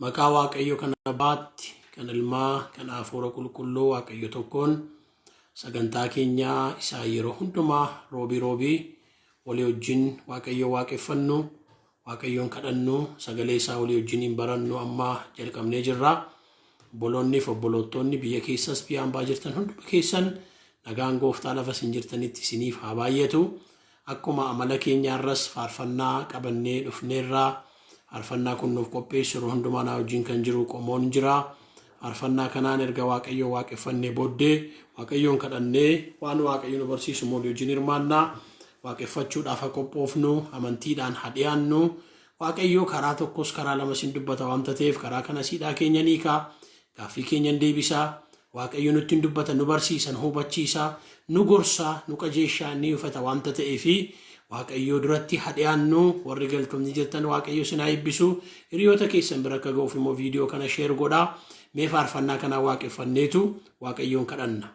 Maqaa Waaqayyo kan Abbaatti, kan Ilmaa, kan Hafuura Qulqulluu Waaqayyo tokkoon sagantaa keenyaa isaa yeroo hundumaa roobii roobii walii wajjin Waaqayyo waaqeffannu, Waaqayyoon kadhannu, sagalee isaa walii wajjin hin barannu amma jalqabnee jirra. Obboloonni fi obboloottoonni biyya keessas biyya hambaa jirtan hunduma keessan nagaan gooftaa lafa isin jirtanitti isiniif haa baay'atu. Akkuma amala keenyaarras faarfannaa qabannee dhufneerra. Faarfannaa kun nuuf qopheessu yeroo hundumaa naa wajjin kan jiru qomoon jira. Faarfannaa kanaan erga Waaqayyoo waaqeffannee booddee Waaqayyoon kadhannee waan Waaqayyo nu barsiisu immoo wajjin hirmaanna. Waaqeffachuudhaaf haa qophoofnu, amantiidhaan haa dhiyaannu. Waaqayyo karaa tokkos karaa lamas hin dubbata waanta ta'eef karaa kana siidhaa keenya ni hiika. Gaaffii keenya hin deebisa. Waaqayyo nutti hin dubbata, nu barsiisa, nu hubachiisa, nu gorsa, nu qajeesha, ni ufata waanta ta'eefi Waaqayyo duratti haa dhiyaannu. Warri galtoomni jirtan Waaqayyo isin haa eebbisu. Hiriyoota keessan bira akka ga'uuf immoo viidiyoo kana share godhaa. Mee faarfannaa kanaa waaqeffanneetu Waaqayyoon kadhanna.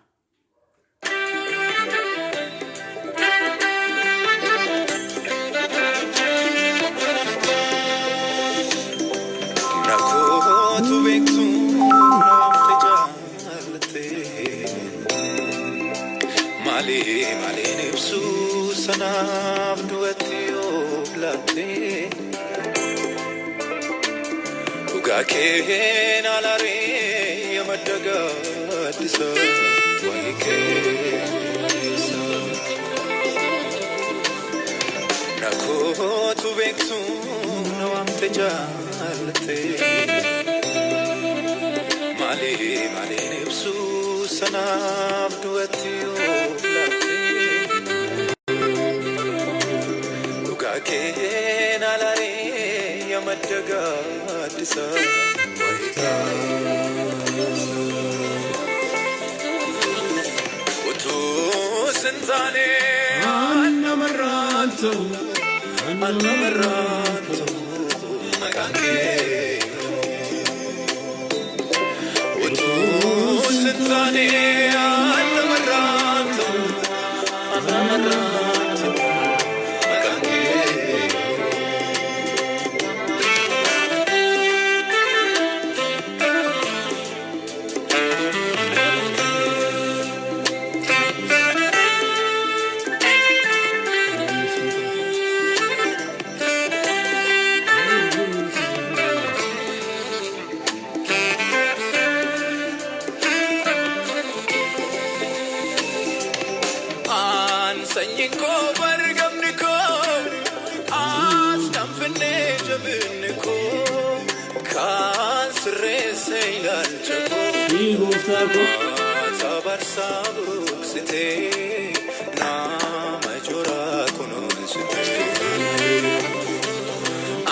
Nakootu beektu naaf jaallatte malee maleen ibsu sanaaf du'atti of laatte dhugaa keen alaaree ya madda gaaddisa wayii keessa. Nakootu beektu na waamte jaallatte malee maleen ibsu sanaaf du'atti of laatte dhugaa keen alaaree ya madda gaaddisa wayii keessa. Utuu sin taane Namarraan ta'u, namarraan ta'u maqaan kee. Utuu sin taane namarraan ta'u namarraan ta'u maqaan kee. Aan sanyiin koo bargamni koo as kan finnee jabinni koo kan sirreesse ilaalcha koo. Sii gooftaa koo. Maata barsaa buruqsitee nama joraa kunuunsitee.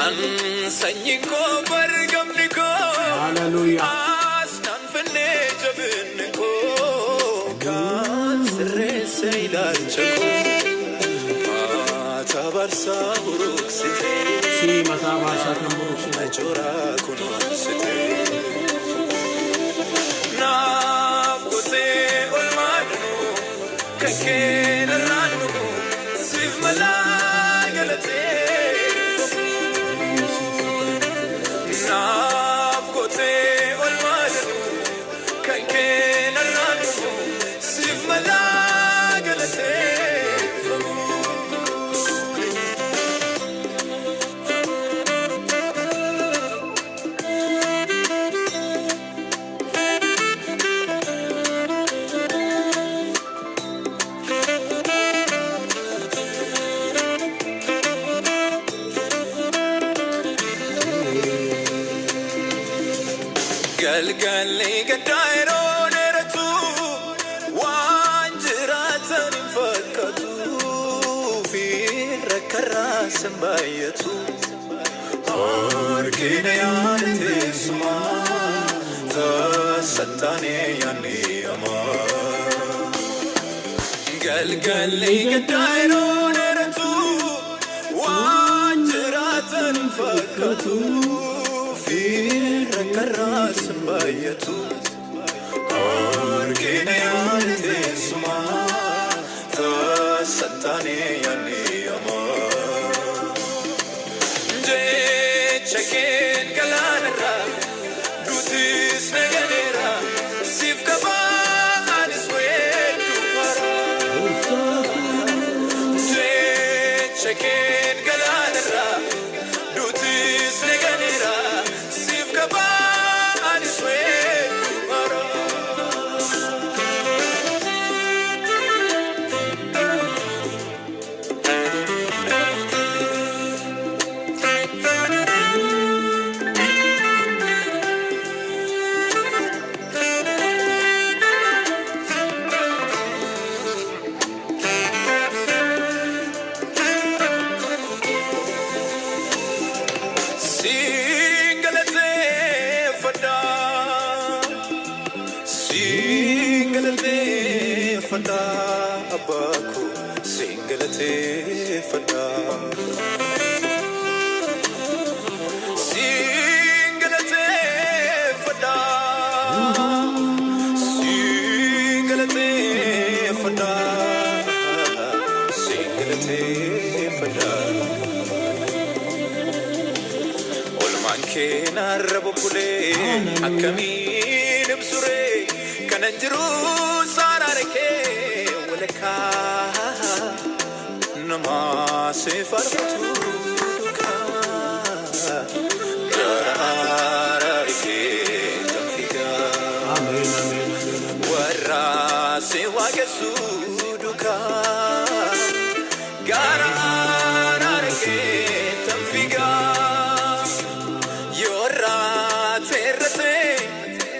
An sanyiin koo bargamni koo Haleluuyaa. as kan finnee jabinni koo kan sirreesse ilaalcha koo. Maata barsaa buruqsitee Sii mataa baasaa kan buruqsite. joraa kunuunsitee. Naaf gootee olmaa dhanuu kan kee narraan dhugu siif malaa galatee. Naaf gootee olmaa dhanuu kan kee narraan dhugu siif malaa galatee. Galgalli gaddaa yeroo dheeratu waan jiraatan hin fakkaatu fi rakkarraa sin baay'atu. Harkina yaada teessumaa tasattaanee yaadni hamaa. Galgalli gaddaa yeroo dheeratu waan jiraatan hin fakkaatu fi rakkarraa sin baay'atu. Harkina yaada teessumaa tasattaanee yaadni hamaa. Jecha keen galaanarraa galateeffadha abbaa koo, siin galateeffadha. Siin galateeffadha. Siin galateeffadha. Siin galateeffadha. Olmaan kee narra bubbulee akkamiin ibsuree kanan jiru saaraare kee walakkaa namaa si faarfatu duukaa gara araare kee kan fiigaa. Ameen, ameen, ameen, ameen. Warra si waaqessu duukaa gara araara kee tan fiigaa. Yoorraa teerratee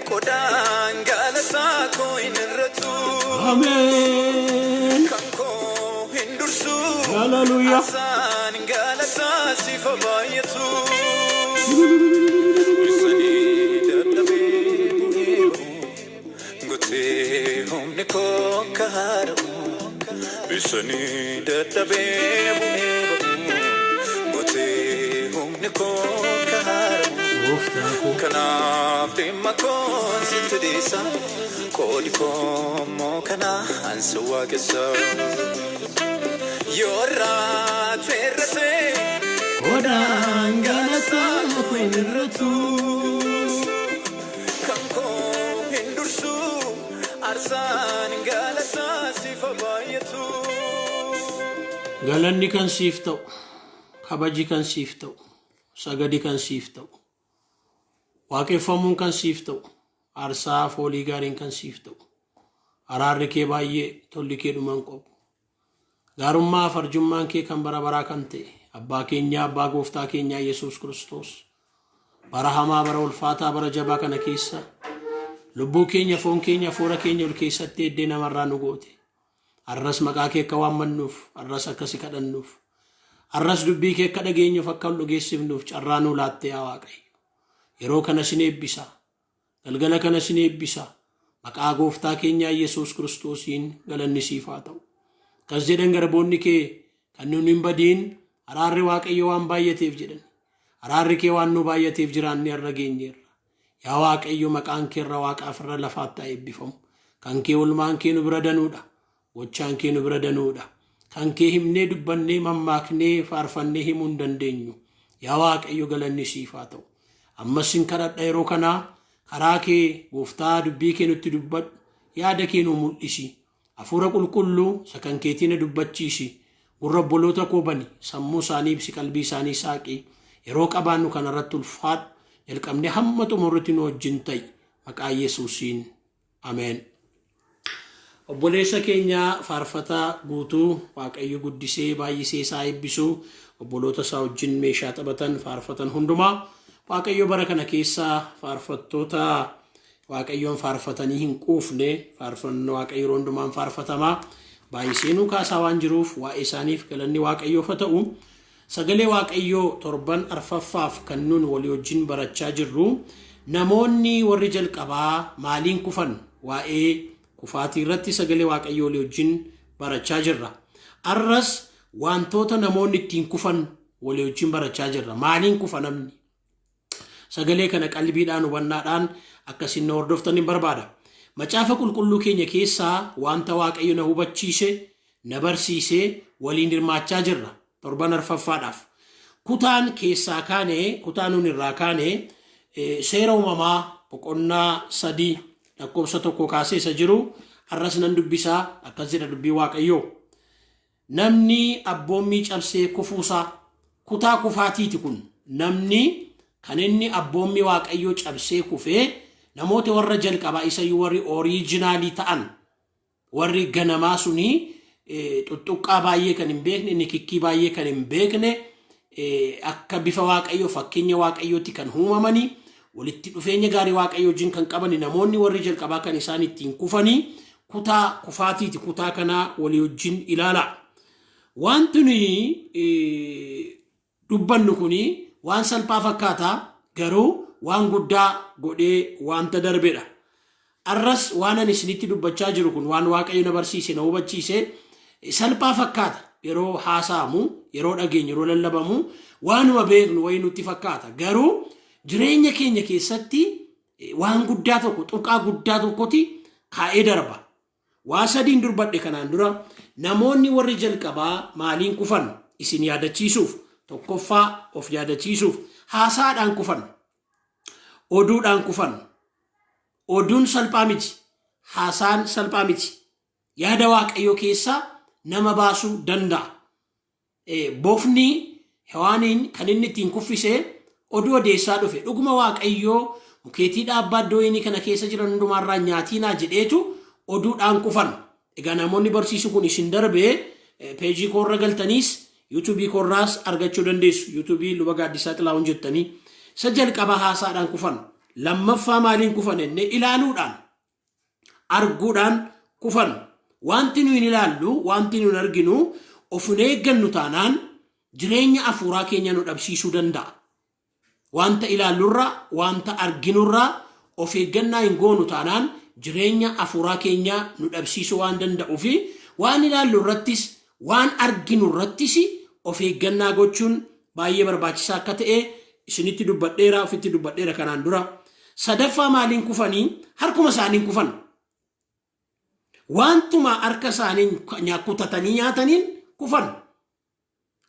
qodaan galataa koo hin irratu. Ameen. Kan koo hin dursu. Hallelujah. Asaan galataa siif baay'atu. Dursanii dadhabee bu'ee ba'u. Gutee humni koo akka haara'u. Dursanii dadhabee bu'ee ba'u. Gutee humni koo akka haara'u. Gooftaa koo. Kanaaf dhimma koon sitti dhiisa. Qoodi koo immoo kanaan si waaqessa. Yoorraa teerratee Qodaan galataa koo hin irratu. Kan koo hin dursu. Aarsaan galataa siif baay'atu. Galanni kan siif ta'u, kabaji kan siif ta'u, sagadi kan siif ta'u, waaqeffamuun kan siif ta'u, aarsaa foolii gaariin kan siif ta'u, araarri kee baay'ee, tolli kee dhuma hin qabu. Gaarummaa fi arjummaan kee kan bara baraa kan ta'e, abbaa keenyaa, abbaa gooftaa keenyaa Yesuus Kiristoos, bara hamaa, bara ulfaataa, bara jabaa kana keessa lubbuu keenya, foon keenya, hafuura keenya ol keessatti eddee namarraa nu goote. Har'as maqaa kee akka waammannuuf, har'as akka si kadhannuuf, har'as dubbii kee akka dhageenyuuf, akka ol dhugeessifnuuf carraa nuu laattee yaa Waaqayyo. Yeroo kana sin eebbisa. Galgala kana sin eebbisa. Maqaa gooftaa keenyaa Yesuus Kiristoosiin galanni siif haa ta'u. Akkas jedhan garboonni kee kan nuun hin badiin araarri Waaqayyo waan baay'ateef jedhan. Araarri kee waan nu baay'ateef jiraannee har'a geenyeerra. Yaa Waaqayyo maqaan kee irra waaqaaf irra lafaatti haa eebbifamu. Kan kee olmaan kee nu bira danuudha. Gochaan kee nu bira danuudha. Kan kee himnee dubbannee mammaaknee faarfannee himuu hin dandeenyu. Yaa Waaqayyo galanni siif haa ta'u. Ammas sin kadhadha yeroo kanaa karaa kee gooftaa dubbii kee nutti dubbadhu yaada kee nu mul'isi. Hafuura qulqulluu isa kan keetii na dubbachiisi. Gurra obboloota koo bani sammuu isaanii ibsi qalbii isaanii saaqi. Yeroo qabaannu kanarratti ulfaadhu jalqabnee hamma xumurritti nu wajjin ta'i. Maqaa Yesuusiin. Ameen. Obboleessa keenya faarfataa guutuu Waaqayyo guddisee baay'isee isaa eebbisuu obboloota isaa wajjin meeshaa taphatan faarfatan hundumaa Waaqayyo bara kana keessa faarfattoota Waaqayyoon faarfatanii hin quufne faarfannoo Waaqayyo yeroo hundumaan faarfatamaa baay'isee nuu kaasaa waan jiruuf waa'ee isaaniif galanni Waaqayyoof haa ta'u. Sagalee Waaqayyoo torban arfaffaaf kan nuun walii wajjin barachaa jirru namoonni warri jalqabaa maaliin kufan waa'ee kufaatii irratti sagalee Waaqayyoo walii wajjin barachaa jirra. Arras wantoota namoonni ittiin kufan walii wajjin barachaa jirra. Maaliin kufa namni? Sagalee kana qalbiidhaan hubannaadhaan akkasiin na hordoftan hin barbaada. Macaafa qulqulluu keenya keessaa wanta Waaqayyo na hubachiise, na barsiise waliin hirmaachaa jirra. Torban arfaffaadhaaf. Kutaan keessaa kaane, kutaan nun irraa kaane seera uumamaa boqonnaa 3 lakkoofsa 1 kaasee isa jiru har'as nan dubbisaa akkas jedha dubbii Waaqayyoo. Namni abboommii cabsee kufuusaa kutaa kufaatiiti kun namni kan inni abboommii Waaqayyoo cabsee kufee namoota warra jalqabaa isayyuu warri oriijinaalii ta'an warri ganamaa sunii xuxuqqaa baay'ee kan hin beekne nikikkii baay'ee kan hin beekne akka bifa Waaqayyoo fakkeenya Waaqayyootti kan uumamanii walitti dhufeenya gaarii Waaqayyoo wajjin kan qaban namoonni warri jalqabaa kan isaan ittiin kufanii kutaa kufaatiiti kutaa kanaa walii wajjin ilaala. Wanti nuyi dubbannu kuni waan salphaa fakkaata garuu waan guddaa godhee wanta darbedha. Arras waan ani isinitti dubbachaa jiru kun waan Waaqayyo na barsiise na hubachiise salphaa fakkaata. Yeroo haasa'amu, yeroo dhageenyu, yeroo lallabamu waanuma beeknu wayii nutti fakkaata. Garuu jireenya keenya keessatti waan guddaa tokko, tuqaa guddaa tokkoti kaa'ee darba. Waa sadiin durbadhe kanaan dura namoonni warri jalqabaa maaliin kufan isin yaadachiisuuf, tokkoffaa of yaadachiisuuf haasaadhaan kufan, oduudhaan kufan. Oduun salphaa miti, haasaan salphaa miti. Yaada Waaqayyoo keessaa nama baasuu danda'a. Bofni Hewaaniin kan inni ittiin kuffise oduu odeessaa dhufe. Dhuguma Waaqayyoo mukeetii dhaabbaa iddoo inni kana keessa jiran hundumaarraa nyaatiinaa jedheetu oduudhaan kufan. Egaa namoonni barsiisu kun isin darbee peejii koorra galtaniis yuutuubii koorraas argachuu dandeessu. Yuutuubii Luba Gaaddisaa Xilaa'uun jettanii. Isa jalqaba haasaadhaan kufan. Lammaffaa maaliin kufan jennee ilaaluudhaan, arguudhaan kufan. Wanti nuyi hin ilaallu, wanti nuyi hin arginu of hin eeggannu taanaan jireenya hafuuraa keenya nu dhabsiisuu danda'a. Wanta ilaallurraa, wanta arginurraa of eeggannaa hin goonu taanaan jireenya hafuuraa keenya nu dhabsiisuu waan danda'uu fi waan ilaallu irrattis waan arginu irrattis of eeggannaa gochuun baay'ee barbaachisaa akka ta'e isinitti dubbadheera, ofitti dubbadheera kanaan dura. Sadaffaa maaliin kufanii? Harkuma isaaniin kufan. Wantuma harka isaaniin kutatanii nyaataniin kufan.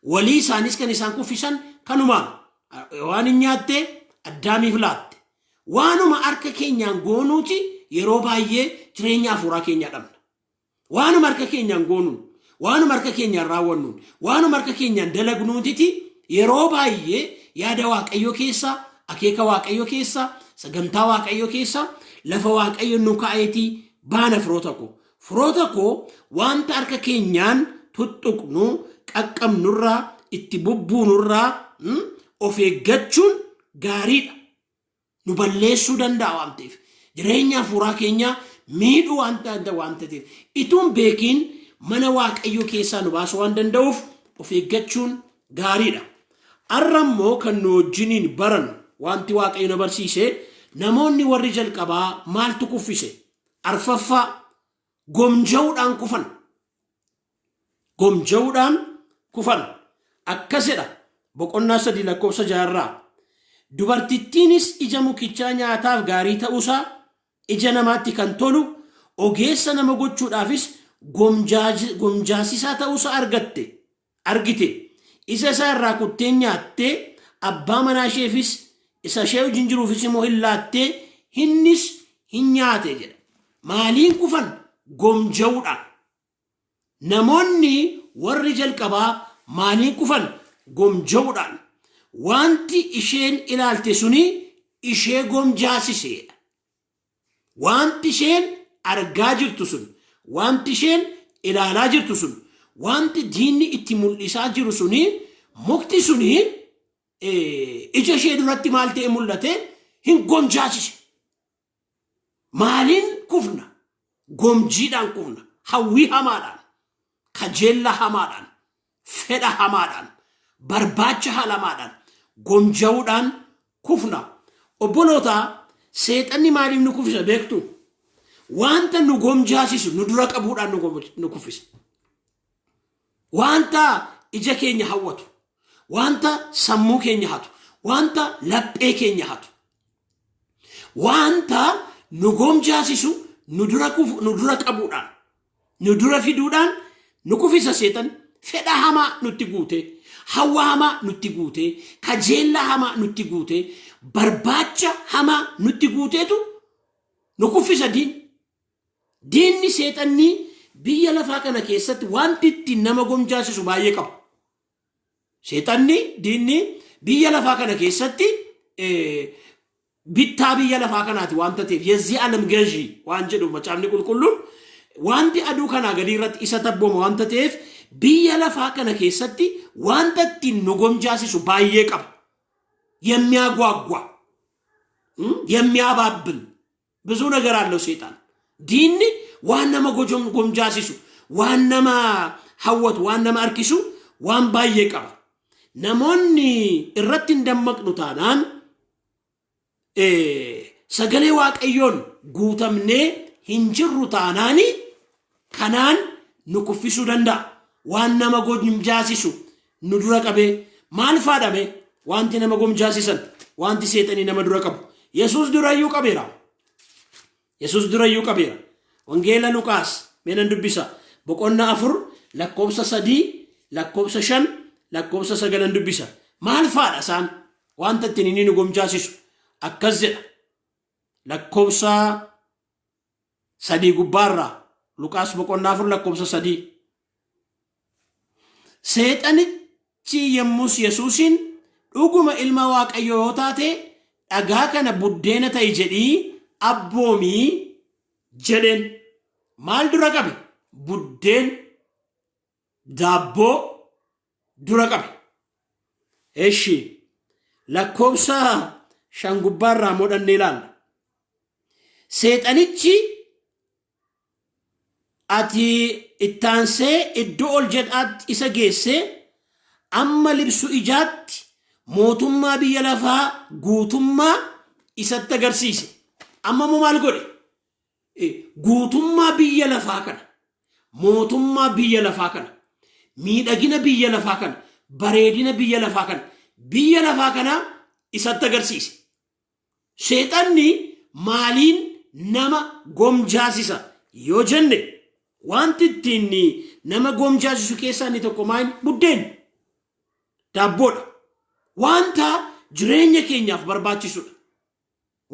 Walii isaanis kan isaan kuffisan kanumaan. Waan hin nyaatte Addaamiif laatte. Waanuma harka keenyaan goonuuti yeroo baay'ee jireenya hafuuraa keenyaa dhabna. Waanuma harka keenyaan goonuun, waanuma harka keenyaan raawwannuun, waanuma harka keenyaan dalagnuutiti yeroo baay'ee yaada Waaqayyoo keessa, akeeka Waaqayyoo keessa, sagantaa Waaqayyoo keessa, lafa Waaqayyo nu kaa'eetii baana firoota koo. Firoota koo, wanta harka keenyaan tuttuqnu, qaqqabnurraa, itti bubbuunurraa of eeggachuun gaariidha. Nu balleessuu danda'a waan ta'eef. Jireenya hafuuraa keenyaa miidhuu waan ta'eef. Ituun beekiin mana Waaqayyoo keessaa nu baasuu waan danda'uuf of eeggachuun gaariidha. Har'a immoo kan nu wajjiniin baran wanti Waaqayyo na barsiise namoonni warri jalqabaa maaltu kuffise? Arfaffaa gomja'uudhaan kufan. Gomja'uudhaan kufan. Akkasidha boqonnaa 3 lakkoofsa 6. Dubartittiinis ija mukichaa nyaataaf gaarii ta'uusaa, ija namaatti kan tolu, ogeessa nama gochuudhaafis gomjaasisaa ta'uusaa argatte. Argite. Isa isaa irraa kuttee nyaattee abbaa manaa isheefis isa ishee wajjin jiruufis immoo hin laattee innis hin nyaate jedha. Maaliin kufan? Gomja'uudhaan. Namoonni warri jalqabaa maaliin kufan? Gomja'uudhaan. Wanti isheen ilaalte suni ishee gomjaasiseedha. Wanti isheen argaa jirtu sun, wanti isheen ilaalaa jirtu sun, wanti diinni itti mul'isaa jiru suni, mukti suni ija ishee duratti maal ta'e mul'ate? Hin gomjaasise. Maaliin kufna? Gomjiidhaan kufna. Hawwii hamaadhaan, kajeella hamaadhaan, fedha hamaadhaan, barbaacha hamaadhaan, gomja'uudhaan kufna. Obboloota, seexanni maaliif nu kuffisa beektu? Wanta nu gomjaasisu nu dura qabuudhaan nu kuffisa. Wanta ija keenya hawwatu, wanta sammuu keenya hatu, wanta laphee keenya hatu, wanta nu gomjaasisu nu dura nu dura qabuudhaan, nu dura fiduudhaan nu kuffisa seexan. Fedha hamaa nutti guute, hawwa hamaa nutti guute, kajeella hamaa nutti guute, barbaacha hamaa nutti guuteetu nu kuffisa diin. Diinni seexanni biyya lafaa kana keessatti wanti ittiin nama gomjaasisu baay'ee qaba. Seexanni diinni biyya lafaa kana keessatti bittaa biyya lafaa kanaati waanta ta'eef የዚህ ዓለም ገዢ waan jedhu macaafni qulqulluun wanti aduu kanaa gadii irratti isa tabbooma waanta ta'eef biyya lafaa kana keessatti wanta ittiin nu gomjaasisu baay'ee qaba. የሚያጓጓ፣ የሚያባብል ብዙ ነገር አለው ሴጣን። Diinni waan nama gomjaasisu, waan nama hawwatu, waan nama harkisu waan baay'ee qaba. Namoonni irratti hin dammaqnu taanaan Sagalee Waaqayyoon guutamnee hin jirru taanaani kanaan nu kuffisuu danda'a. Waan nama gomjaasisu nu dura qabee maal faadhame wanti nama gomjaasisan wanti seexanii nama dura qabu. Yesuus durayyuu qabeera. Yesuus durayyuu qabeera. Wangeela Luqaas meenan dubbisa. Boqonnaa 4 lakkoofsa 3 lakkoofsa 5 lakkoofsa 9 dubbisa. Maal faadha isaan wanta ittiin inni nu gomjaasisu akkas jedha. Lakkoofsa 3 gubbaarraa Luqaas boqonnaa 4 lakkoofsa 3. Seexanichi yemmus Yesuusiin dhuguma ilma Waaqayyoo yoo taate dhagaa kana buddeena ta'i jedhii abboomii jedheen. Maal dura qabe? Buddeen daabboo dura qabe. Eshi lakkoofsa 5 gubbaarraa modhannee ilaalla. Seexanichi ati ittaansee iddoo ol jedhaatti isa geessee amma libsu ijaatti mootummaa biyya lafaa guutummaa isatti agarsiise. Amma immoo maal godhe? Guutummaa biyya lafaa kana, mootummaa biyya lafaa kana, miidhagina biyya lafaa kana, bareedina biyya lafaa kana, biyya lafaa kana isatti agarsiise. Seexanni maaliin nama gomjaasisa yoo jenne wanti ittiin nama gomjaasisu keessaa inni tokko maal? Buddeen daabboodha. Wanta jireenya keenyaaf barbaachisudha.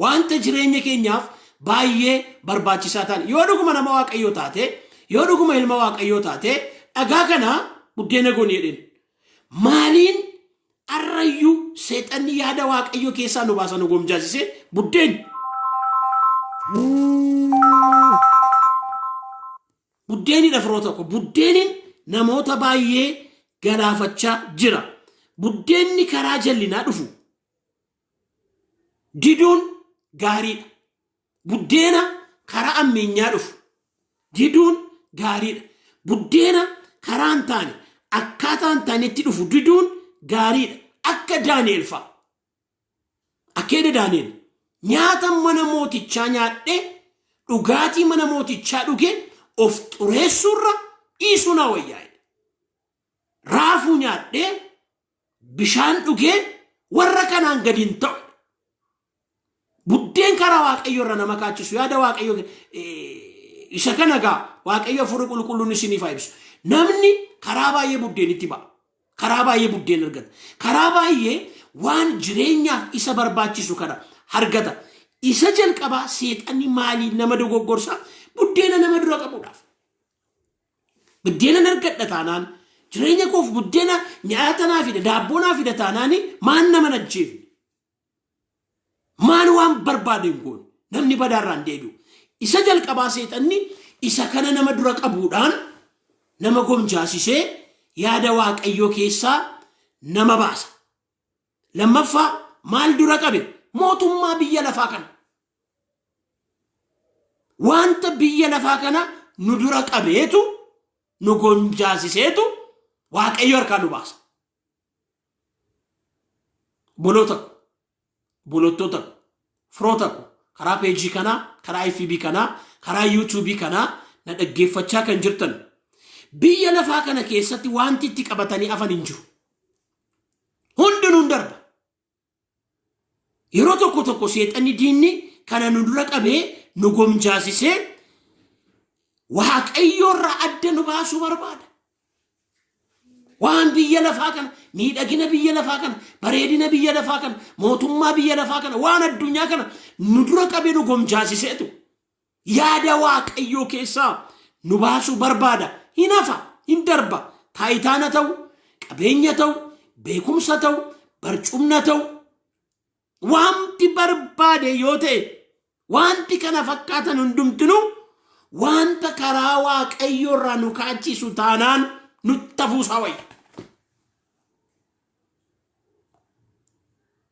Wanta jireenya keenyaaf baay'ee barbaachisaa ta'an yoo dhuguma nama Waaqayyoo taate, yoo dhuguma ilma Waaqayyoo taate dhagaa kana buddeena gooni jedheen. Maaliin arrayyuu seexanni yaada Waaqayyoo keessaa nu baasa nu gomjaasisee buddeen. Buddeenidha firoota koo. Buddeeniin namoota baay'ee galaafachaa jira. Buddeenni karaa jallinaa dhufu diduun gaariidha. Buddeena karaa ammeenyaa dhufu diduun gaariidha. Buddeena karaa hin taane akkaataa hin taanetti dhufu diduun gaariidha. Akka Daani'el fa'a. Akkeeda Daani'el nyaata mana mootichaa nyaadhee dhugaatii mana mootichaa dhugee of xureessuurra dhiisuu naa wayyaa'edha. Raafuu nyaadhee bishaan dhugee warra kanaan gadi hin ta'u. Buddeen karaa Waaqayyo irra nama kaachisu yaada Waaqayyo isa kana gaa Waaqayyo hafuurri qulqulluun isiniif haa ibsu. Namni karaa baay'ee buddeenitti ba'a. Karaa baay'ee buddeen argata. Karaa baay'ee waan jireenyaaf isa barbaachisu kana argata. Isa jalqabaa seexanni maaliin nama dogoggorsa? Buddeena nama dura qabuudhaaf. Buddeena argadha taanaan jireenya koof buddeena nyaata naa fida daabboo naa fida taanaan maan nama ajjeefne? Maan waan barbaade hin goone? Namni badaarraa hin deebi'u. Isa jalqabaa seexanni isa kana nama dura qabuudhaan nama gomjaasisee yaada Waaqayyoo keessaa nama baasa. Lammaffaa maal dura qabe? Mootummaa biyya lafaa kana. Wanta biyya lafaa kana nu dura qabeetu nu gomjaasiseetu Waaqayyo harkaa nu baasa. Obboloota ko, obbolottota ko, firoota ko, karaa peejii kanaa, karaa FB kanaa, karaa YouTube kanaa na dhaggeeffachaa kan jirtan biyya lafaa kana keessatti wanti itti qabatanii hafan hin jiru. Hundinuu hin darba. Yeroo tokko tokko seexanni diinni kana nu dura qabee nu gomjaasisee Waaqayyoorraa adda nu baasuu barbaada. Waan biyya lafaa kana, miidhagina biyya lafaa kana, bareedina biyya lafaa kana, mootummaa biyya lafaa kana, waan addunyaa kana nu dura qabee nu gomjaasiseetu yaada Waaqayyoo keessaa nu baasuu barbaada. Hin hafa, hin darba. Taayitaana ta'u, qabeenya ta'u, beekumsa ta'u, barcumna ta'u, wanti barbaade yoo ta'e wanti kana fakkaatan hundumtinuu wanta karaa Waaqayyoo irraa nu kaachisu taanaan nutti hafuusaa wayya.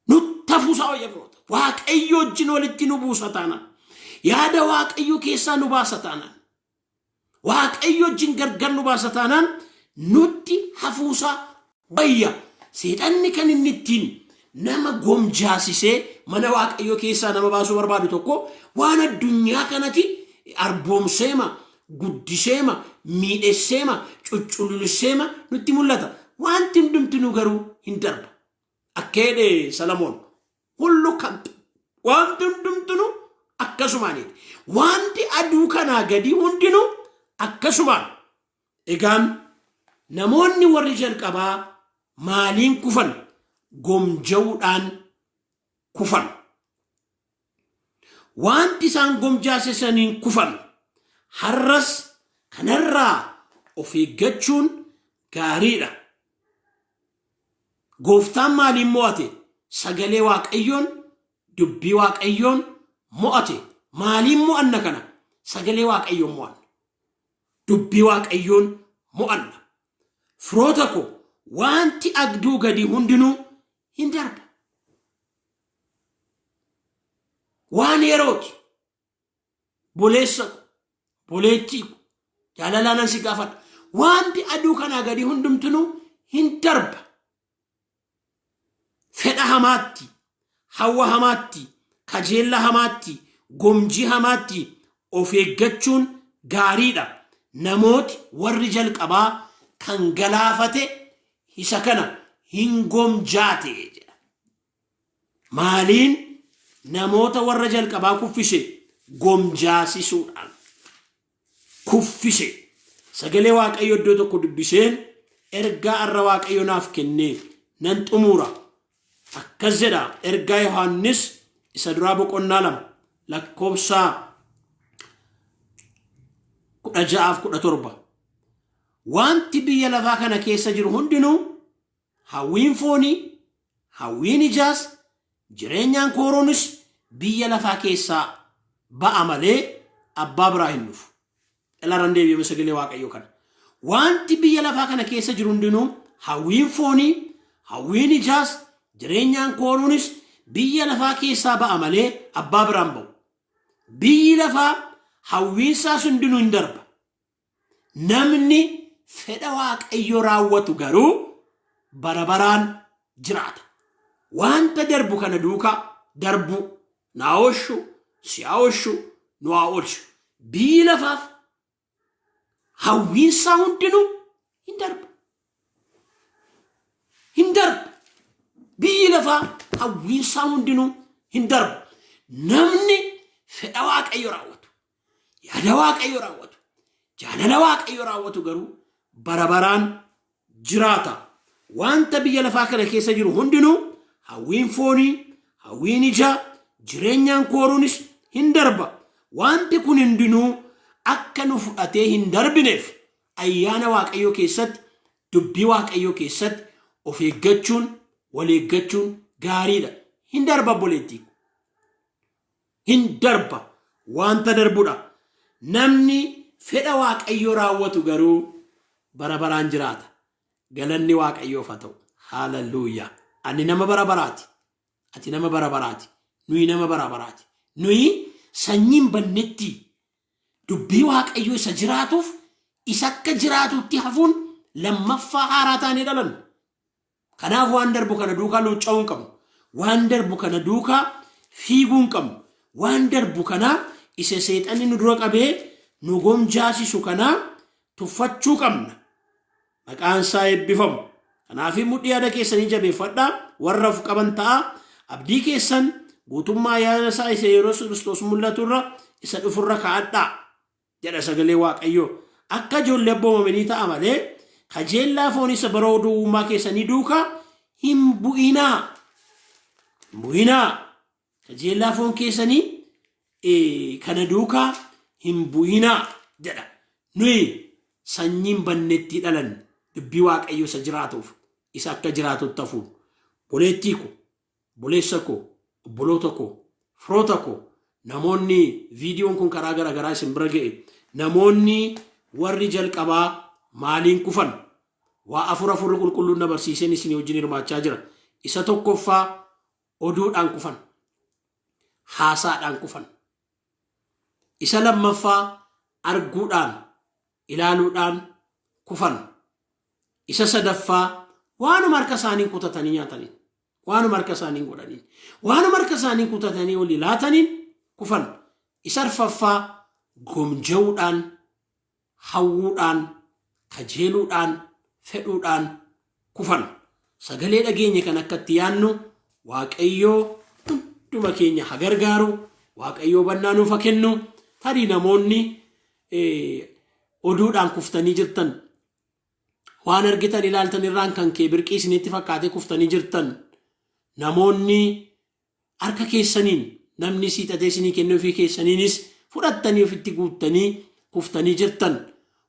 Nutti hafuusaa wayya firoota. Waaqayyo wajjin walitti nu buusa taanaan. Yaada Waaqayyoo keessaa nu baasa taanaan. Waaqayyo wajjin gargar nu baasa taanaan nutti hafuusaa wayya. Seexanni kan inni ittiin nama gomjaasisee mana Waaqayyoo keessaa nama baasuu barbaadu tokko waan addunyaa kanatti arboomseema, guddiseema, miidhesseema, cuccululseema nutti mul'ata. Wanti hundumtinuu garuu hin darba. Akka jedhe Salamoon hullu kan wanti hundumtinuu akkasumaaniidha. Wanti aduu kanaa gadii hundinuu akkasumaan. Egaan namoonni warri jalqabaa maaliin kufan? Gomja'uudhaan kufan. Wanti isaan gomjaasisaniin kufan. Har'as kanarraa of eeggachuun gaariidha. Gooftaan maaliin mo'ate? Sagalee Waaqayyoon, dubbii Waaqayyoon mo'ate. Maaliin mo'anna kana? Sagalee Waaqayyoon mo'anna. Dubbii Waaqayyoon mo'anna. Firoota ko, wanti aduu gadi hundinuu hin darba. Waan yerooti. Boleessa ko, boleettii ko, jaalalaanan si gaafadha. Wanti aduu kanaa gadi hundumtinuu hin darba. Fedha hamaatti, hawwa hamaatti, kajeella hamaatti, gomjii hamaatti of eeggachuun gaariidha. Namooti warri jalqabaa kan galaafate isa kana hin gomjaate jedha. Maaliin namoota warra jalqabaa kuffise? Gomjaasisuudhaan kuffise. Sagalee Waaqayyo iddoo tokko dubbiseen ergaa arra Waaqayyo naaf kennee nan xumura. Akkas jedha ergaa Yohaannis isa duraa boqonnaa 2 lakkoofsa 16-17. Wanti biyya lafaa kana keessa jiru hundinuu hawwiin foonii, hawwiin ijaas, jireenyaan kooroonis biyya lafaa keessaa ba'a malee abbaa biraa hin dhufu. Ilaalan deebi'ame sagalee Waaqayyoo kana. Wanti biyya lafaa kana keessa jiru hundinuu hawwiin foonii, hawwiin ijaas, jireenyaan kooroonis biyya lafaa keessaa ba'a malee abbaa biraan ba'u. Biyyi lafaa hawwiinsaas hundinuu hin darba. Namni fedha Waaqayyoo raawwatu garuu bara baraan jiraata. Wanta darbu kana duukaa darbu naa oolchu, si haa oolchu, nu haa oolchu. Biyyi lafaaf hawwiinsaa hundinuu hin darba. Hin darba. Biyyi lafaa hawwiinsaa hundinuu hin darba. Namni fedha Waaqayyo raawwatu, yaada Waaqayyo raawwatu, jaalala Waaqayyo raawwatu garuu bara baraan jiraata. Wanta biyya lafaa kana keessa jiru hundinuu hawwiin foonii, hawwiin ijaa, jireenyaan kooruunis hin darba. Wanti kun hundinuu akka nu fudhatee hin darbineef ayyaana Waaqayyoo keessatti, dubbii Waaqayyoo keessatti of eeggachuun, wal eeggachuun gaariidha. Hin darba obboleettii. Hin darba. Wanta darbudha. Namni fedha Waaqayyoo raawwatu garuu bara baraan jiraata. Galanni Waaqayyoof haa ta'u. Haalelluuyaa. Ani nama bara baraati. Ati nama bara baraati. Nuyi nama bara baraati. Nuyi sanyiin bannetti dubbii Waaqayyoo isa jiraatuuf isa akka jiraatutti hafuun lammaffaa haaraa taanee dhalannu. Kanaaf waan darbu kana duukaa luucca'uu hin qabnu. Waan darbu kana duukaa fiiguu hin qabnu. Waan darbu kana isa seexanni nu dura qabee nu gomjaasisu kana tuffachuu qabna. Maqaan isaa eebbifamu. Kanaaf mudhii yaada keessanii jabeeffadhaa. Warra of qaban ta'a. Abdii keessan guutummaa yaada isaa isa yeroo Kiristoos mul'aturra isa dhufurra kaa'adhaa. Jedha sagalee Waaqayyoo. Akka ijoollee abboomamanii ta'a malee kajeellaa foon isa bara duwwummaa keessanii duukaa hin bu'inaa. Hin bu'inaa. Kajeellaa foon keessanii kana duukaa hin bu'inaa jedha. Nuyi sanyiin bannetti dhalanne dubbii Waaqayyoo isa jiraatuuf isa akka jiraatutti hafuun. Boleettii ko, obboleessa koo, obboloota koo, firoota koo, namoonni viidiyoon kun karaa garaagaraa isin bira ga'e, namoonni warri jalqabaa maaliin kufan? Waa afur afurri qulqulluun na barsiiseen isin wajjin hirmaachaa jira. Isa tokkoffaa oduudhaan kufan. Haasaadhaan kufan. Isa lammaffaa arguudhaan, ilaaluudhaan kufan. Isa sadaffaa waanuma harka isaanii kutatanii nyaatanii. Waanuma harka isaaniin godhaniin. Waanuma harka isaaniin kutatanii olii laataniin kufan. Isa arfaffaa gomja'uudhaan, hawwuudhaan, kajeeluudhaan, fedhuudhaan kufan. Sagalee dhageenye kan akka itti yaannu Waaqayyoo hunduma keenya ha gargaaru. Waaqayyoo hubannaa nuuf ha kennu. Tarii namoonni oduudhaan kuftanii jirtan, waan argitan ilaaltan irraan kan kee birqii isinitti fakkaatee kuftanii jirtan, namoonni harka keessaniin namni siixatee isinii kennee ofii keessaniinis fudhattanii ofitti guuttanii kuftanii jirtan,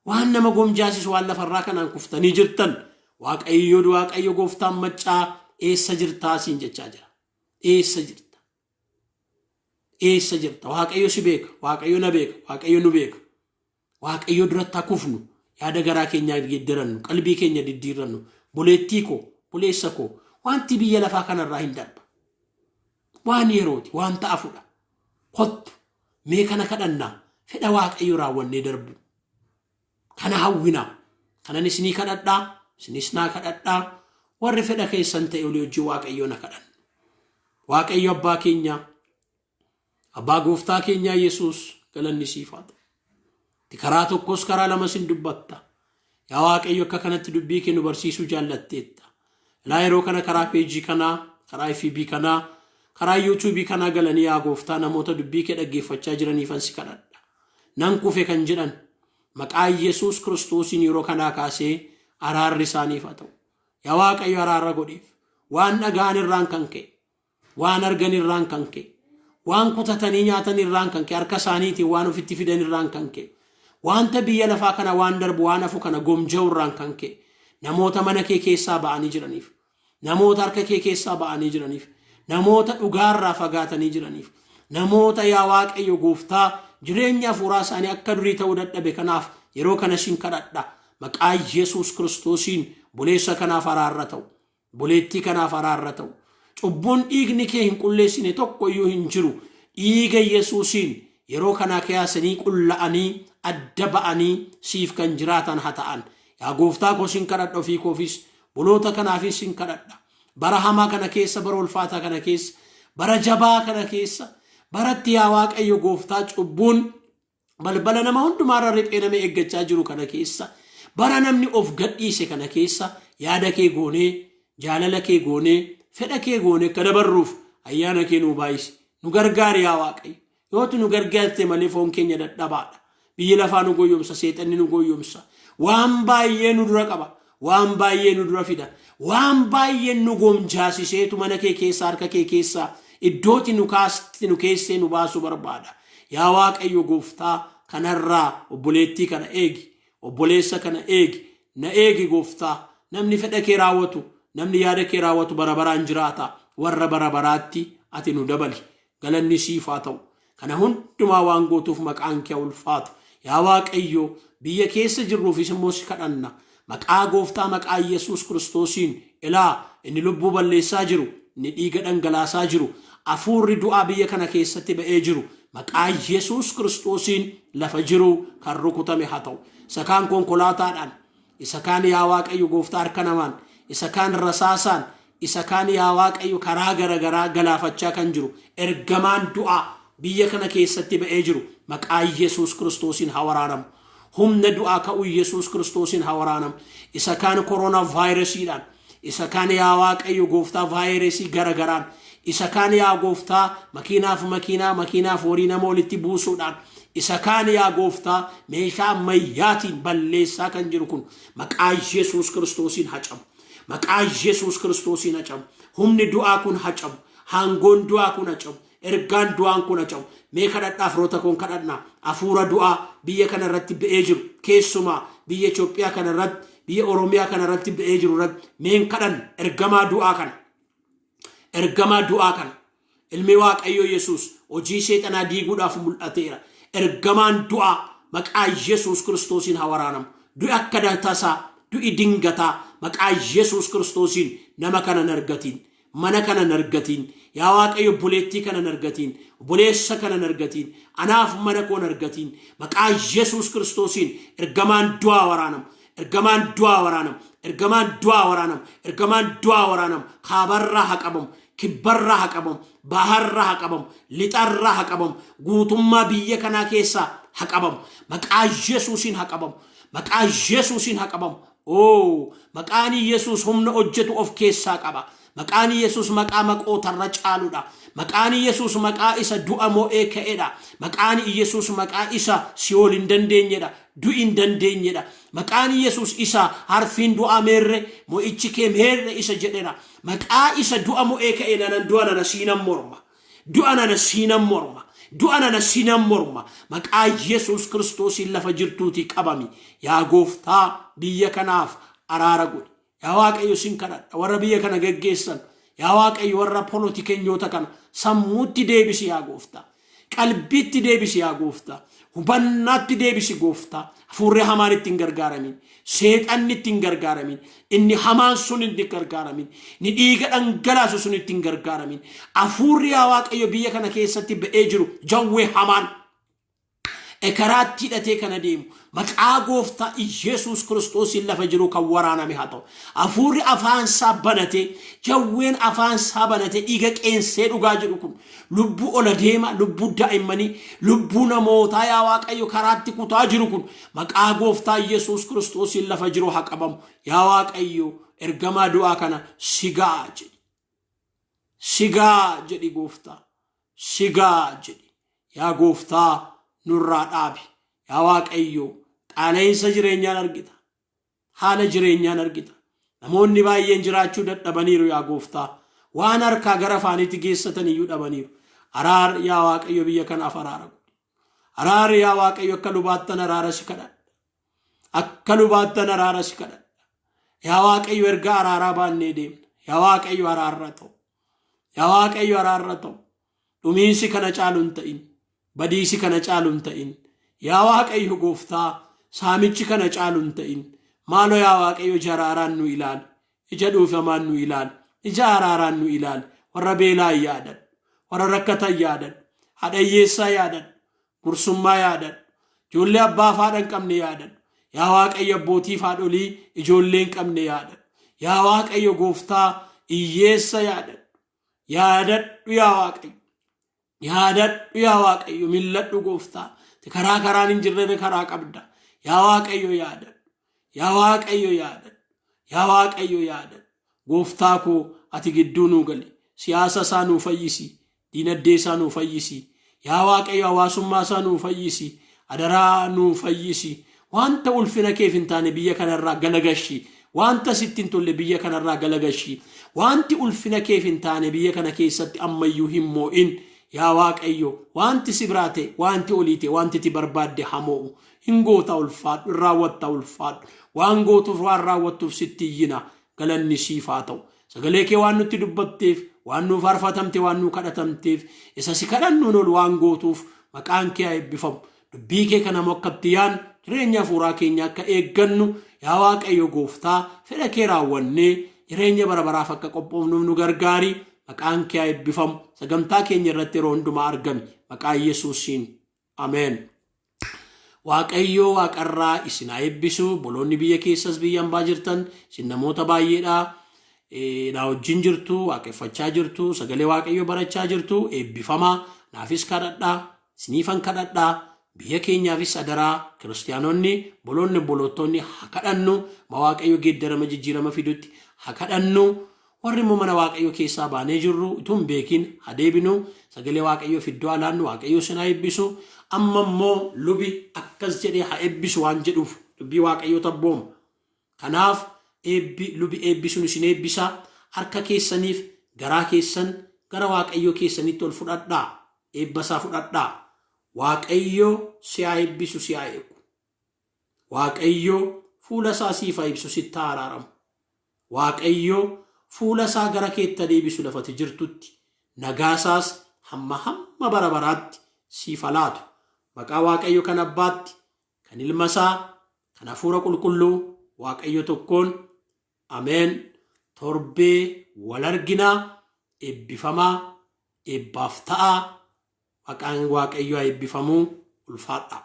waan nama gomjaasisu waan lafarraa kanaan kuftanii jirtan, Waaqayyo Waaqayyo gooftaan maccaa eessa jirtaa siin jechaa jira. Eessa jirta? Eessa jirta? Waaqayyo si beeka. Waaqayyo na beeka. Waaqayyo nu beeka. Waaqayyo duratti haa kufnu. Yaada garaa keenyaa geeddarannu. Qalbii keenya diddiirrannu. Boleettii koo, boleessa koo, wanti biyya lafaa kanarraa hin darba. Waan yerooti, waan ta'afudha. Kottu, mee kana kadhannaa. Fedha Waaqayyo raawwannee darbu. Kana hawwinaa. Kanan isinii kadhadhaa, isinis naa kadhadhaa. Warri fedha keessan ta'e olii hojii Waaqayyoo na kadhannu. Waaqayyo abbaa keenyaa, abbaa gooftaa keenyaa Yesuus galanni siif haa ta'u. Ati karaa tokkos karaa lamas hin dubbatta. Yaa Waaqayyo akka kanatti dubbii kee nu barsiisuu jaallatteetta. Ilaa yeroo kana karaa peejii kanaa, karaa FB kanaa, karaa YouTube kanaa galanii yaa gooftaa namoota dubbii kee dhaggeeffachaa jiraniifan si kadhadha. Nan kufe kan jedhan maqaa Yesuus Kiristoosiin yeroo kanaa kaasee araarri isaaniif haa ta'u. Yaa Waaqayyo araara godhiif. Waan dhaga'an irraan kan ka'e, waan argan irraan kan ka'e, waan kutatanii nyaatan irraan kan ka'e, harka isaaniitiin waan ofitti fidan irraan kan ka'e, wanta biyya lafaa kana waan darbu waan hafu kana gomja'u irraan kan ka'e, namoota mana kee keessaa ba'anii jiraniif, namoota harka kee keessaa ba'anii jiraniif, namoota dhugaarraa fagaatanii jiraniif, namoota yaa Waaqayyo gooftaa jireenya hafuuraa isaanii akka durii ta'uu dadhabe kanaaf yeroo kana sin kadhadha. Maqaa Yesuus Kiristoosiin buleessa kanaaf araarra ta'u. Buleettii kanaaf araarra ta'u. Cubbuun dhiigni kee hin qulleessine tokko iyyuu hin jiru. Dhiiga Yesuusiin yeroo kanaa kaasanii qulla'anii adda ba'anii siif kan jiraatan haa ta'an. Yaa gooftaa koo sin kadhadha ofii koofis boloota kanaafis sin kadhadha. Bara hamaa kana keessa, bara ulfaataa kana keessa, bara jabaa kana keessa, baratti yaa Waaqayyo gooftaa cubbuun balbala nama hundumaarra riphee nama eeggachaa jiru kana keessa, bara namni of gadhiise kana keessa yaada kee goonee, jaalala kee goonee, fedha kee goonee akka dabarruuf ayyaana kee nuu baay'isi. Nu gargaari yaa Waaqayyo. Yootu nu gargaarte malee foon keenya dadhabaadha. Biyyi lafaa nu goyyomsa, seexanni nu goyyomsa. Waan baay'ee nu dura qaba. Waan baay'ee nu dura fida. Waan baay'ee nu gomjaasiseetu mana kee keessaa harka kee keessaa iddooti nu kaasti nu keessee nu baasuu barbaada. Yaa Waaqayyo gooftaa kanarraa obboleettii kana eegi. Obboleessa kana eegi. Na eegi gooftaa. Namni fedha kee raawwatu, namni yaada kee raawwatu bara baraan jiraata. Warra bara baraatti ati nu dabali. Galanni siif haa ta'u. Kana hundumaa waan gootuuf maqaan kee haa ulfaatu. Yaa Waaqayyo, biyya keessa jirruufis immoo si kadhanna. Maqaa gooftaa maqaa Yesuus Kiristoosiin ilaa inni lubbuu balleessaa jiru, inni dhiiga dhangalaasaa jiru, hafuurri du'aa biyya kana keessatti ba'ee jiru, maqaa Yesuus Kiristoosiin lafa jiru kan rukutame haa ta'u. Isa kaan konkolaataadhaan, isa kaan yaa Waaqayyo gooftaa harka namaan, isa kaan rasaasaan, isa kaan yaa Waaqayyo karaa garagaraa galaafachaa kan jiru ergamaan du'aa biyya kana keessatti ba'ee jiru maqaa Yesuus Kiristoosiin haa waraanamu. Humna du'aa ka'uu Yesuus Kiristoosiin haa waraanamu. Isa kaan koronaa vaayirasiidhaan, isa kaan yaa Waaqayyo gooftaa vaayirasii garagaraan, isa kaan yaa gooftaa makiinaaf makiinaa, makiinaaf horii nama walitti buusuudhaan, isa kaan yaa gooftaa meeshaa ammayyaatiin balleessaa kan jiru kun maqaa Yesuus Kiristoosiin haa cabu. Maqaa Yesuus Kiristoosiin haa cabu. Humni du'aa kun haa cabu. Aangoon du'aa kun haa cabu. Ergaan du'aan kun haa cabu. Mee kadhadhaa firoota koon kadhadhaa. Hafuura du'aa biyya kana irratti ba'ee jiru keessumaa biyya Itoophiyaa kana irratti biyya Oromiyaa kana irratti ba'ee jiru irratti meen kadhanna ergamaa du'aa kana. Ergamaa du'aa kana. Ilmi Waaqayyoo Yesuus hojii seexanaa diiguudhaaf mul'ateera. Ergamaan du'aa maqaa Yesuus Kiristoosiin haa waraanamu. Du'i akka tasaa, du'i dingataa maqaa Yesuus Kiristoosiin nama kana hin argatiin. Mana kana hin argatiin. Yaa Waaqayyo obboleettii kana hin argatiin. Obboleessa kana hin argatiin. Anaaf mana koo hin argatiin. Maqaa Yesuus Kiristoosiin ergamaan du'aa waraanamu. Ergamaan du'aa waraanamu. Ergamaan du'aa waraanamu. Ergamaan du'aa waraanamu. Kaabarraa haa qabamu. Kibbarraa haa qabamu. Baharraa haa qabamu. Lixarraa haa qabamu. Guutummaa biyya kanaa keessaa haa qabamu. Maqaa Yesuusiin haa qabamu. Maqaa Yesuusiin haa qabamu. Oo, maqaan Yesuus humna hojjetu of keessaa qaba. Maqaan Yesuus maqaa maqootarra caaludha. Maqaan Yesuus maqaa isa du'a mo'ee ka'edha. Maqaan Yesuus maqaa isa si'ool hin dandeenyedha. Du'i hin dandeenyedha. Maqaan Yesuus isa harfiin du'aa meerre, mo'ichi kee meerre isa jedhedha. Maqaa isa du'a mo'ee ka'e nanan du'a nana siinan morma. Du'a nana siinan morma. Du'a nana siinan morma. Maqaa Yesuus Kiristoosiin lafa jirtuutii qabami. Yaa gooftaa biyya kanaaf araara godhi. Yaa Waaqayyo sin kadhadha warra biyya kana geggeessan. Yaa Waaqayyo warra polotikenyoota kana sammuutti deebisi yaa gooftaa. Qalbiitti deebisi yaa gooftaa. Hubannaatti deebisi gooftaa. Hafuurri hamaan itti hin gargaaramin. Seexanni itti hin gargaaramin. Inni hamaan sun itti hin gargaaramin. Inni dhiiga dhangalaasu sun itti hin gargaaramin. Hafuurri yaa Waaqayyo biyya kana keessatti ba'ee jiru jawwee hamaan ekeraatti hidhatee kan adeemu maqaa gooftaa Iyesuus Kiristoosiin lafa jiru kan waraaname haa ta'u. Hafuurri afaansaa banatee jawween afaansaa banatee dhiiga qeensee dhugaa jedhu kun lubbuu ola deema, lubbuu daa'immanii, lubbuu namootaa yaa Waaqayyo karaatti kutaa jiru kun maqaa gooftaa Iyesuus Kiristoosiin lafa jiru haa qabamu. Yaa Waaqayyo ergamaa du'aa kana sigaa jedhi. Sigaa jedhi gooftaa. Sigaa jedhi. Yaa gooftaa nurraa dhaabi. Yaa Waaqayyo qaala'insa jireenyaan argita. Haala jireenyaan argita. Namoonni baay'een jiraachuu dadhabaniiru yaa gooftaa. Waan harkaa gara afaaniitti geessatan iyyuu dhabaniiru. Araar yaa Waaqayyo biyya kanaaf araara godhi. Araar yaa Waaqayyo akka lubaattan araara si kadhadha. Akka lubaattan araara si kadhadha. Yaa Waaqayyo erga araaraa baannee deemna. Yaa Waaqayyo araarra ta'u. Yaa Waaqayyo araarra ta'u. Dhumiinsi kana caalu hin ta'in. Badiisi kana caalu hin ta'in. Yaa Waaqayyo gooftaa saamichi kana caalu hin ta'in. Maaloo yaa Waaqayyo ija araaraan nu ilaali. Ija dhuufamaan nu ilaali. Ija araaraan nu ilaali. Warra beelaa yaadadhu. Warra rakkatan yaadadhu. Haadha hiyyeessaa yaadadhu. Gursummaa yaadadhu. Ijoollee abbaa fi haadha hin qabne yaadadhu. Yaa Waaqayyo abbootii fi haadholii ijoollee hin qabne yaadadhu. Yaa Waaqayyo gooftaa hiyyeessa yaadadhu. Yaadadhu yaa Waaqayyo. Yaadadhu yaa Waaqayyo milladhu gooftaa. Karaa karaan hin jirre karaa qabda. Yaa Waaqayyo yaadadhu. Yaa Waaqayyo yaadadhu. Yaa Waaqayyo yaadadhu. Gooftaa koo ati gidduu nuu gali. Siyaasa isaa nuu fayyisi. Diinagdee isaa nuu fayyisi. Yaa Waaqayyo hawaasummaa isaa nuu fayyisi. Adaraa nuu fayyisi. Wanta ulfina keef hin taane biyya kanarraa galagashi. Wanta sitti hin tolle biyya kanarraa galagashi. Wanti ulfina keef hin taane biyya kana keessatti ammayyuu hin moo'in. Yaa Waaqayyo wanti si biraa ta'e, wanti olii ta'e, wanti itti barbaadde haa moo'u. Hin goota ulfaadhu, hin raawwatta ulfaadhu. Waan gootuuf waan raawwattuuf sitti iyyina. Galanni siif haa ta'u. Sagalee kee waan nutti dubbatteef, waan nuu faarfatamte, waan nuu kadhatamteef, isa si kadhannuun ol waan gootuuf maqaan kee haa eebbifamu. Dubbii kee kana immoo akkatti yaan jireenya hafuuraa keenya akka eeggannu yaa Waaqayyo gooftaa fedha kee raawwannee jireenya bara baraaf akka qophoofnuuf nu gargaari. Maqaan kee haa eebbifamu. Sagantaa keenya irratti yeroo hundumaa argami. Maqaa Yesuusiin. Ameen. Waaqayyo waaqarraa isin haa eebbisu. Boloonni biyya keessas biyya hambaa jirtan isin namoota baay'eedha. Na wajjin jirtu, waaqeffachaa jirtu, sagalee Waaqayyo barachaa jirtu, eebbifamaa. Naafis kadhadhaa, isiniifan kadhadhaa. Biyya keenyaafis adaraa kiristiyaanonni boloonni obbolootonni haa kadhannu. Ma Waaqayyo geeddarama jijjiirama fidutti haa kadhannu. Warri immoo mana Waaqayyoo keessaa baanee jirru utuu hin beekin haa deebinu. Sagalee Waaqayyoof iddoo haa laannu. Waaqayyo isin haa eebbisu. Amma immoo lubi akkas jedhee haa eebbisu waan jedhuuf dubbii Waaqayyoo tabbooma. Kanaaf eebbi lubi eebbisuun isin eebbisa. Harka keessaniif garaa keessan gara Waaqayyoo keessanitti ol fudhadhaa. Eebba isaa fudhadhaa. Waaqayyo si haa eebbisu si haa eegu. Waaqayyo fuula isaa siif haa ibsu sitti haa araaramu. Waaqayyo fuula isaa gara keetti haa deebisu lafa ati jirtutti nagaa isaas hamma hamma bara baraatti siif haa laatu. Maqaa Waaqayyo kan Abbaatti, kan Ilma isaa, kan Hafuura Qulqulluu Waaqayyo tokkoon Ameen. Torbee wal arginaa eebbifamaa eebbaaf ta'aa maqaan Waaqayyo haa eebbifamuu ulfaadhaa.